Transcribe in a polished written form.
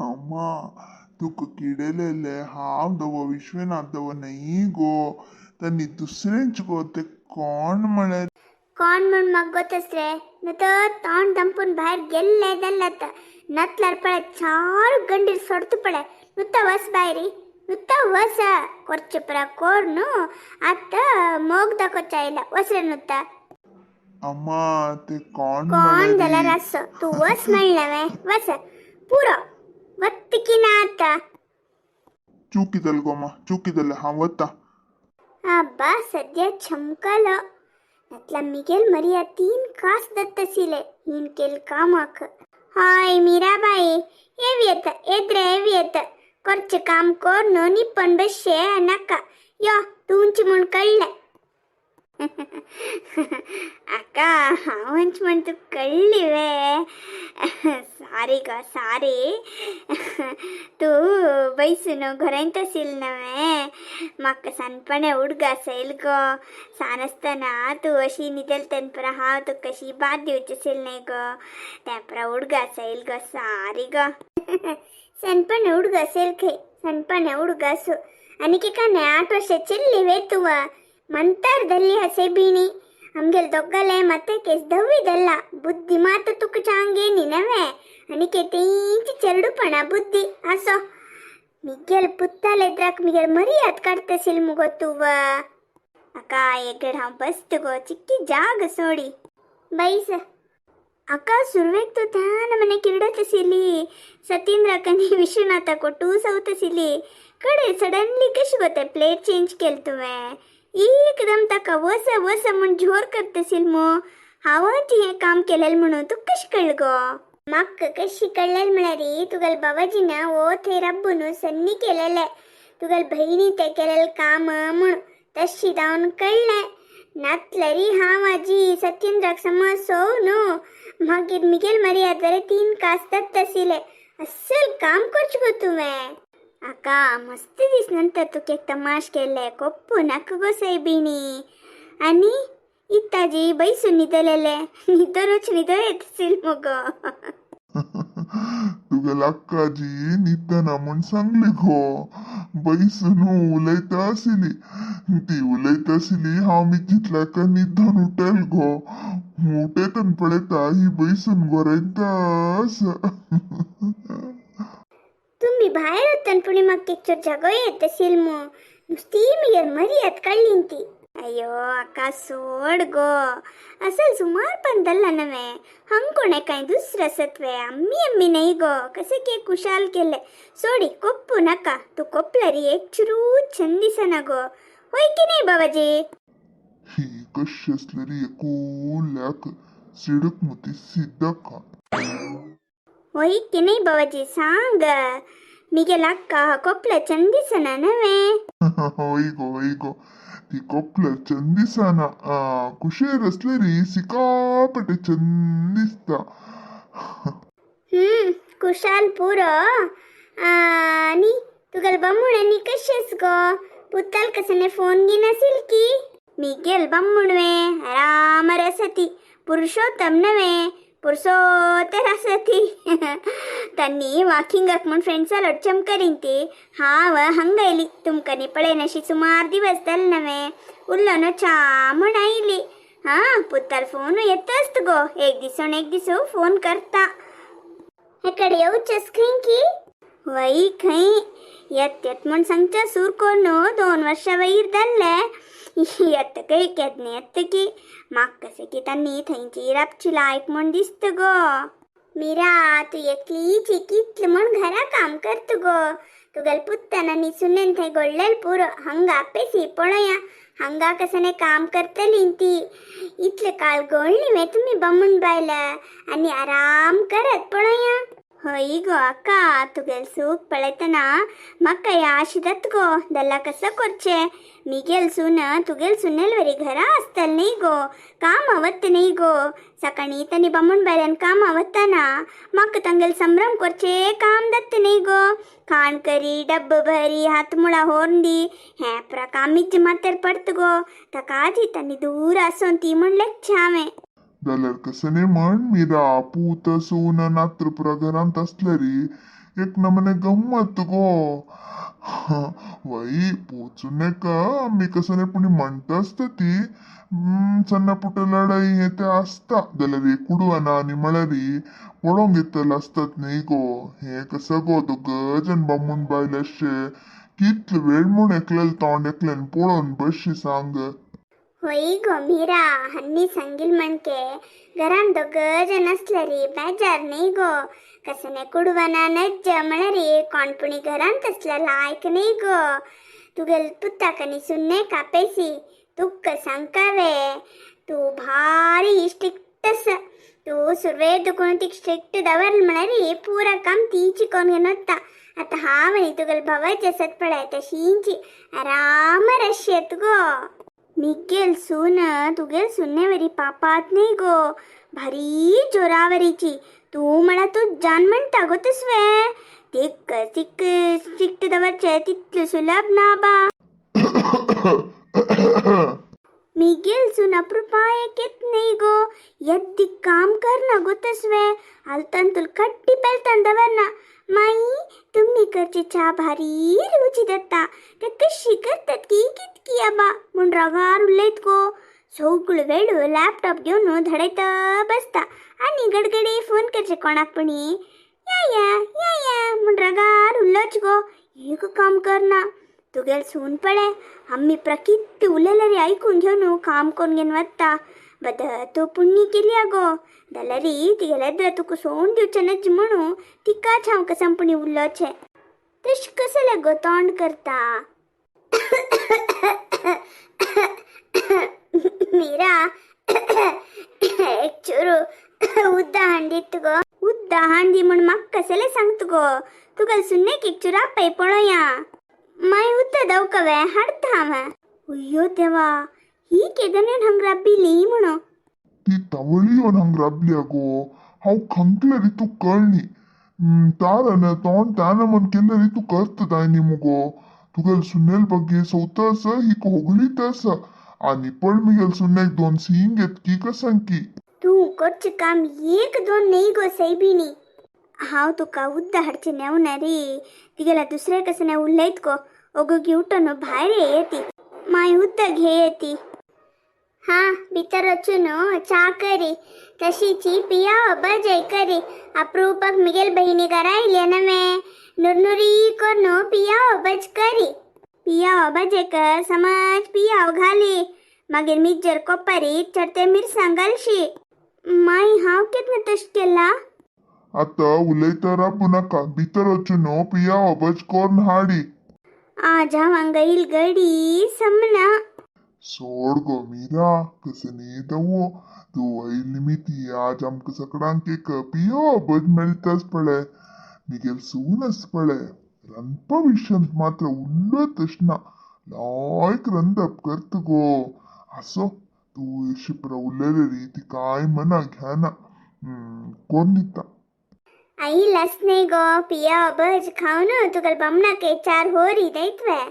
अम्मा तुका किडेलेले हांव दवो विश्वनाथ दवो न्ही गो, तनी दुसरेंच गो. ते कोण म्हळ्यार? कोण म्हूण म्हाका गोतस रे? नुत तोंड दंपून भायर गेल्ले दल्लत नतल्यार पळे चार गंडीर सोडತು पळे. नुತ್ತ वस बायरी, नुತ್ತ वस. ಕೊರ್ಚು ಪರ ಕೋರ್ನು ಅತ್ತ ಮೋಗ್ದ ಕೊಚ್ಚಾಯಿಲ್ಲ. ವಸ್ರೆ ನುತ್ತ. अम्मा ते कोण कोण जाल्यार म्हळ्यार? आसो, तूं वस म्हणलें. वस पुरो, वत्त की ना आतां? चुकी जालें गो अम्मा, चुकी जालें. हांव वता. ಅಬ್ಬಾ, ಸದ್ಯ ಚಮಕಲ. ನತ್ಲ ಮಿಗೆಲ್ ಮರಿಯ 3 ಕಾಸ್ ದತ್ತಸಿಲೆ ಹೀನ್ ಕೆಲ್ ಕಾಮಾಕ್. ಹಾಯ್ ಮೀರಾಬಾಯಿ, ಏವಿಯತ್ತ ಎದ್ರೆ ಏವಿಯತ್ತ. ಕೊರ್ಚು ಕಾಮ್ ಕೋರ್ನು ನಿಪ್ಪನ್ ಬಶ್ಶೆ ನಕ್ಕ. ಯೋ ತೂಂಚಿ ಮುಣ್ ಕಳ್ಳೆ. ಅಕ್ಕ, ಹಾವಂಚ್ म्हण तू कळ्ळी वे? सारी गो, सारी. तूं बैसून घरांत आशिल्ल नवे. म्हाका सानपणे उडगास आयल गो. सान आसतना तूं अशी न्हिदल तेन्ना हांव तुका अशी बाद दिवची आशिल्ल न्हय गो, तें परा उडगास आयल गो. सारी गो. सनपणे उडगास येयल खंय. सनपणे उडगासू आनीक एका 8 वर्सां चेल्ली वे तूं? मंतर धल्ली हसे बिणी आमगेल दोग्गले ಮತ್ತೆ केस ದವ್ವಿದಲ್ಲ. ಬುದ್ಧಿ ಮಾತ್ರ ತುಕ್ಕ ಚಾಂಗೆ ನಿನವೆ. ಅನಿಕೆ ತೇಂಚಿ ಚೆರಡುಪಣ ಬುದ್ಧಿ ಆಸೋ. ಮಿಗ್ಗೆಲ್ ಪುತ್ತಲೆದ್ರಾಕ್ ಮಿಗೆಲ್ ಮರಿಯಾದ್ ಕಾಡ್ತ ಸಿಲ್ಮು ಗೊತ್ತುವ. ಅಕ್ಕ, ಎಗಡ್ ಹಾಂ ಬಸ್ತು ಗೋ, ಚಿಕ್ಕಿ ಜಾಗ ಸೋಡಿ ಬೈಸ. ಅಕ್ಕ, ಸುರ್ವೇಕ್ ತು ಧ್ಯಾನ ಮನೆ ಕಿರಡತ ಸಿಲಿ. ಸತೀಂದ್ರ ಕನಿ ವಿಶ್ವನಾಥ ಕೊಟ್ಟು ಸೌತ ಸಿಲಿ. ಕಡೆ ಸಡನ್ಲಿ ಕಶ್ ಗೊತ್ತೆ ಪ್ಲೇಟ್ ಚೇಂಜ್ केल तुवें? एकदम ताका वस वस म्हूण जोर करता सिल्मो. हांवच हें काम केलेलें म्हणून तुका कशें कळ्ळें गो? म्हाका कशी कळ्ळें म्हळ्यार तुगेले बाबाजीन ओ थंय रब्बून सन्नी केलेलें तुगेले भयणी तें केलेलें काम म्हूण, तशी जावन कळ्ळें. नातल्यारी हांव आजी सत्येंद्राक समज सोव न्हू. मागीर मिगेल मर्याद बरें 3 कास दत्त आशिल्लें. अस्सल काम करचें गो तुवें. अक्का, मस्त दीस नंतर तुका एक तमाश केल्ले. कोप्पू नाका गो सायबिणी. आनी इत्ताजी बैसून न्हिदलेले, न्हिदोनूच न्हिदो येत आशिल्ल मुगो. तुगेले अक्काजी न्हिदना म्हूण सांगली गो. बैसून उलयता आशिल्ली ती, उलयता आशिल्ली. हांव मिजितल्याक न्हिदोन उठेल गो. उठेतन पळयता ही बैसून गोरयता आसा. तुम्ही भायर वतन पुणी म्हाका एक चोर जागो येत आशिल्ल मू. नुस्ती मगेर मर्याद काडली ती. अय्यो अक्का, सोड गो. असल सुमार पण दल्ला नव्हे. हंग कोणे काय दुसरं सत्वे आम्ही आम्ही नाही गो. कसे के कुशाल केले. सोडी, कोप्पू नका. तू कोपलरी एक चुरू चंद दिसना गो. होय की नाही बाबाजी? ही कशी असली रे कुल्याक सिडक मुती सिद्धका. होय की नाही बाबाजी, सांग. मिगेल अक्का कोपला चंद दिसना नव्हे? होय गो, होय गो, ती कोपल्यार चंद दिसना. कुशेर असलेरी सिकापटे चंद दिसता. कुशाल पुरो. आणि तुगेल बामूण कशेंच गो? पुताल कसने फोन घेन आसील की? मिगेल बामूणवे आराम रसती. पुरुषोत्तम नव्हे, पुरुषोत्तर रसती. तन्नी वाकिंगाक म्हूण फ्रेंड्सा लोटचम करीन ती. हांव हंग आयली. तुमकां पळयनाशी सुमार दिवस जाले नव्हे. उरलो च्या म्हूण आयली. हां, पुताल फोन येतच गो. एक दिसोन एक दिसो फोन करता. हेकडे येवचेच खंय की? वय खंय येत येत म्हूण सांगच्या सूर कोन्न 2 वर्षां वयर जाल्ले. येत खंय, केन्ना येत की? म्हाका कशें की तांणी थंयची राबची लायक म्हूण दिसता गो. मीरा, तूं एकलीच कितलें म्हूण घरा काम करता गो? तुगेले पुत्तान आनी सुनेन थंय गोडलेल पुरो. हांगा आपेसी पळया, हांगा कसने काम करतली ती. इतले काळ गोळली वे तुमी बामूण बायला आनी आराम करत पळया. हय गो अक्का, तुगेल सूख पळयतना म्हाका याश जाता गो. दल्ला कसो करचें? मिगेल सून तुगेल सुनेल वरी घरा आसतल न्ही गो. काम वता न्ही गो. सकाळीं तांणी बामूण बायल्यान कामां वतना म्हाका तांगेल संभ्रम करचें काम जाता न्ही गो. खाण करी, डब्बो भरी, हात मुळा होरून दी, हें परा कामीच माथ्यार पडटा गो. ताकाच तांणी दूर आसून ती म्हूण लेखचें हांवें. जाल्यार कसने म्हण मीरा, पूत सून नात्र पुरा घरांत आसल्यारी एक नमने गम्मत गो. वय पोचू नाका आमी कसं पुणी म्हणटा आसता ती सण्ण पुट लढाई हे ते आसता जाल्यार कुडवाना आनी म्हळ्यार पळोवंक येतले आसतात न्ही गो. हे कसं गो दोग जाण बामूण बायल अशे कितले वेळ म्हूण एकल्याले तोंड एकल्यान पळोवन बसशी सांग. होय गो मीरा, हन्नी सांगील म्हणके घरान दोग जण असल्यारी बेजार न्ही गो. कसने कुडवना नज्ज म्हळ्यार कोण पुणी घरान तसल्या लायक न्ही गो. तुगेल पुताक आनी सुन्नेक आपेसी तुका सांगकावे, तूं भारी स्ट्रिक्ट आसा. तूं सुरवेक दुखून तीक स्ट्रिक्ट दवर म्हळ्यार पुरा काम ती चिकोन घेवन वता. आतां हांव आनी तुगेल भावाची आसत पळय तशींची आरामार अशी गो. मिगेल सून तुगेल सुन्नेवरी पापात न्ही गो, भारी जोरावरीची. तूं म्हळ्यार तूं जान म्हणटा गो तसवे. तीक तिक स्ट्रिक्ट दवरचें तितलें सुलभ ना बा. मिगेल सून अप्रुपाय येत न्ही गो, येद्दी काम करना गो तसवे. आलतान तुला कट्टी पेलतान दवरना. माई तुम्ही करची च्या भारी रुची जाता, ते कशी करतात की कितकी आबा म्हूण रागार उलयत गो. सगळो वेळ लॅपटॉप घेवन धडयत बसता आनी गडगडी फोन करचे कोणाक पुणी या या या या म्हूण रागार उल्लोच गो. एक काम करना. तुगेल सून पळे आम्ही प्रकित्त उलयल्यार आयकून घेवन काम करून घेवन वता. बद तूं पुण्य केली गो जाल्यार तिगेल्या तुका सोडून दिवचें नज म्हणून तिकाच हांव कसमपणी उल्लोचें. तशें कसलें गो तोंड करता? मीरा, एक चुरू उद्दा हांडीत गो. उद्दा हांडी म्हूण म्हाका कसलें सांगता गो? तुका सुन्नेक एक चुरू आपय पळोवया. मागीर उद्दा दवकवे हाडटा हांव. अय्यो देवा, ही केदन येवन हांगा राबिल्ली म्हणून. ती तवळी येवन हांगा राबली गो. हांव खंकलें तूं कळ्ळी तारन तोंड तान म्हण केल्यार तूं करता जाय न्ही मुगो. तुगेल सुनेल ಬಗ್ಗೆ सौत आसा ही होगळीत आसा आनी पण मिगेल सुन्नेक दोन सिंग येतकी कसांकी. तूं करचें काम एक दोन न्ही गो सैबिणी. हांव तुका उद्दा हाडचें नेवना रे, तिगेल्या दुसऱ्या कसने उलयत गो. ओगोगी उठून भायर येती, मागीर उद्दा घे येती. हां भितर वचून च्या करी, तशीची पिया बजय करी. अप्रूपाक मिगेल बहिणी घरा आयल्या नवे, नुरनुरी करून पिया बज करी. पिया बजे कर समज पियाव घाली, मागीर मिज्जर कोपारी चडते मिरसांग घालशी. माई हांव केन्ना तशें केलां? आता उलयता राबू नाका, भितर वचून पिया बज करून हाडी. आज हांव हांगा येयल गडी समना. सोड गो मीरा, कसं न्ही दवो तूं वयली मिती आज आमकां सगळ्यांक एक पियो बज मेळटाच पळय. मिगेल सून आसा पळय, रांदपा विशयांत मात्र उल्लत ना, लायक रंदप करता गो. आसो, तूं शिप्रा उलयलें री ती कांय मनाक घेना, कोन्न दिता. आई लस न्ही गो, पिया बज खावन तुका बामणाक चार होरी दैतवे.